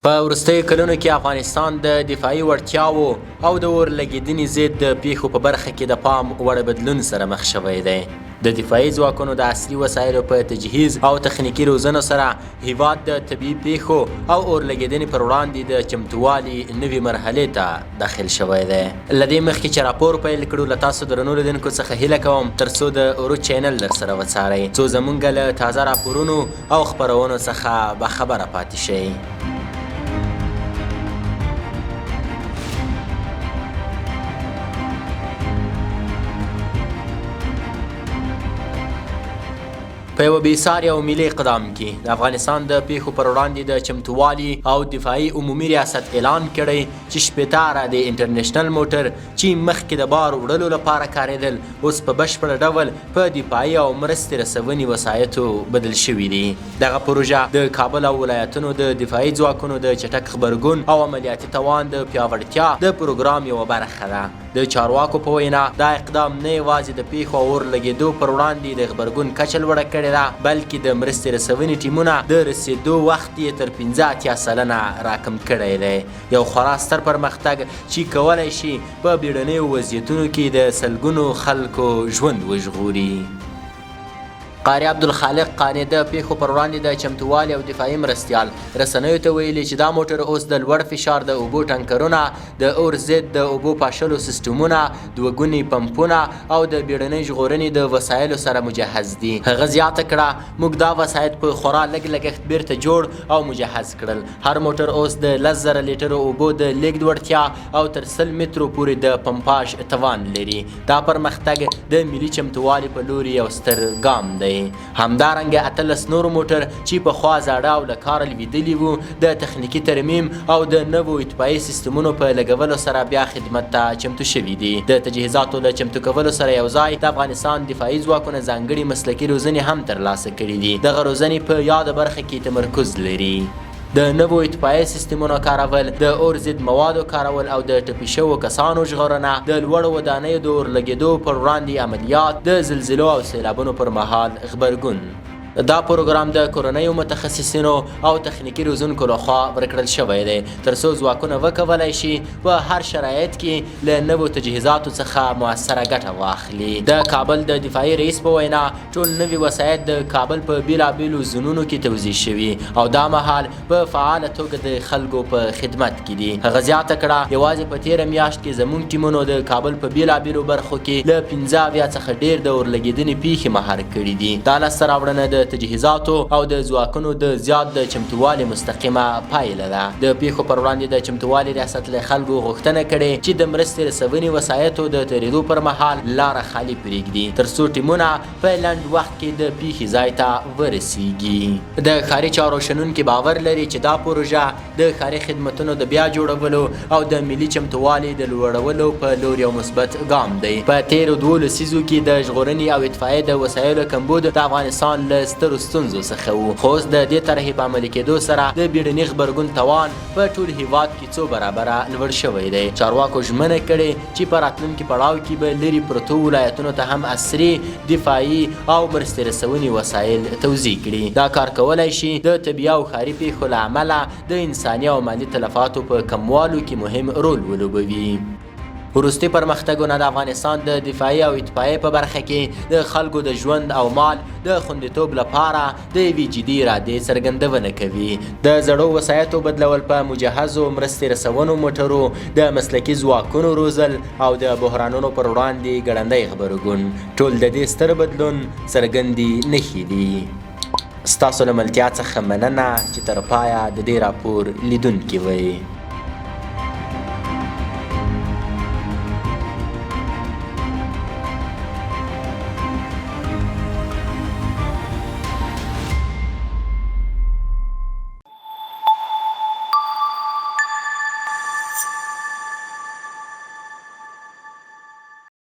په وروستیو کلونو کې افغانستان د دفاعي وړتیاوو او د اور لګېدنې ضد د پېښو په برخه کې د پام وړ بدلون سره مخ شوی دی. د دفاعي ځواکونو د عصري وسایلو په تجهیز او تخنیکي روزنو سره هیواد د طبیعي پېښو او اور لګېدنې پر وړاندې د چمتووالي نوې مرحلې ته داخل شوی دی. له دې مخکې چې راپور پیل کړو، له تاسو درنو لیدونکو څخه هیله کوم ترڅو د عروج چینل درسره وڅارئ، څو زمونږ له تازه راپورونو او خپرونو څخه باخبره پاتې شئ. په یوه بې ساري او ملي اقدام کې د افغانستان د پیښو پر وړاندې د چمتووالي او دفاعي عمومي ریاست اعلان کړی چې 60 عرادې انټرنشنل موټر چې مخکې د بار وړلو لپاره کارېدل، اوس په بشپړ ډول په دفاعي او مرستې رسونې وسایطو بدل شوي دي. دغه پروژه د کابل او ولایتونو د دفاعي ځواکونو د چټک غبرګون او عملیاتي توان د پیاوړتیا د پروګرام یوه برخه ده. د چارواکو په وینا، دا اقدام نه یوازې د پېښو او اور لګېدو پر وړاندې د غبرګون کچه لوړه کړې ده، بلکې د مرستې رسونې ټیمونه د رسېدو وخت یې تر 85% راکم کړی دی. یو خورا ستر پرمختګ چې کولای شي په بیړنیو وضعیتونو کې د سلګونو خلکو ژوند وژغوري. قاري عبدالخالق قانع د پیښو پر وړاندې د چمتووالي او دفاعي مرستیال رسنیو ته ویلي چې دا موټر اوس د لوړ فشار د اوبو ټانکرونه، د اور ضد د اوبو پاشلو سیستمونه، دوه ګوني پمپونه او د بیړنۍ ژغورنې د وسایلو سره مجهز دي. هغه زیاته کړه، موږ دا وسایط په خورا لږ لګښت بیرته جوړ او مجهز کړل. هر موټر اوس د 10,000 لیټرو اوبو د لیږد وړتیا او تر 100 مترو پورې د پمپاژ توان لري. دا پرمختګ د ملي چمتووالي په لوري یو ستر ګام دی. همدارنګه 18 نور موټر چې پخوا زاړه او له کاره لوېدلي وو، د تخنیکي ترمیم او د نوو اطفایي سیستمونو په لګولو سره بیا خدمت ته چمتو شوي دي. د تجهیزاتو له چمتو کولو سره یو ځای د افغانستان دفاعي ځواکونه ځانګړي مسلکي روزنې هم ترلاسه کړي دي. دغه روزنې په یاده برخه کې تمرکز لري. د نوو اطفایي سیستمونو کارول، د اور ضد موادو کارول او د ټپي شوو کسانو ژغورنه، د لوړو ودانیو د اور لګېدو پر وړاندې عملیات، د زلزلو او سیلابونو پر مهال غبرګون. دا پروګرام د کورنیو متخصصینو او تخنیکي روزونکو لخوا ورکړل شوی دی، ترڅو ځواکونه وکولای شي په هر شرایط کې له نوو تجهیزاتو څخه موثره ګټه واخلي. د کابل د دفاعي رئیس په وینا، ټول نوي وسایط د کابل په بیلابیلو زونونو کې توزیع شوي او دا مهال په فعاله توګه د خلکو په خدمت کې دي. هغه زیاته کړه، یوازې په تېره میاشت کې زموږ ټیمونو د کابل په بیلابیلو برخو کې له 75 څخه ډېر د اورلګېدنې پېښې مهار کړې دي. دا لاسته راوړنه د تجهیزاتو او د ځواکونو د زیات د چمتووالي مستقیمه پایله ده. د پېښو پر وړاندې د چمتووالي ریاست له خلکو غوښتنه کړې چې د مرستې رسونې وسایطو د تېرېدو پر مهال لاره خالي پرېږدي، ترڅو ټیمونه په لنډ وخت کې د پېښې ځای ته ورسېږي. د ښاري چارو شنونکي باور لري چې دا پروژه د ښاري خدمتونو د بیا جوړولو او د ملي چمتووالي د لوړولو په لور یو مثبت ګام دی. په تېرو دوو لسیزو کې د ژغورنې او اطفایې د وسایلو کمبود د افغانستان له سترو ستونزو څخه و، خو اوس د دې طرحې په عملي کېدو سره د بیړني غبرګون توان په ټول هېواد کې څو برابره لوړ شوی دی. چارواکو ژمنه کړې چې په راتلونکي پړاو کې به لرې پرتو ولایتونو ته هم عصري دفاعي او مرستې رسونې وسایل توزیع کړي. دا کار کولای شي د طبیعي او ښاري پېښو له امله د انساني او مالي تلفاتو په کموالو کې مهم رول ولوبوي. وروستي پرمختګونه د افغانستان د دفاعي او اطفایې په برخه کې د خلکو د ژوند او مال د خوندیتوب لپاره د یوې جدي ارادې څرګندونه کوي. د زړو وسایطو بدلول، په مجهزو مرستې رسونو موټرو د مسلکي ځواکونو روزل او د بحرانونو پر وړاندې ګړندی غبرګون ټول د دې ستر بدلون څرګندې نښې دي. ستاسو له ملتیا څخه مننه چې تر پایه د دې راپور لیدونکي وئ.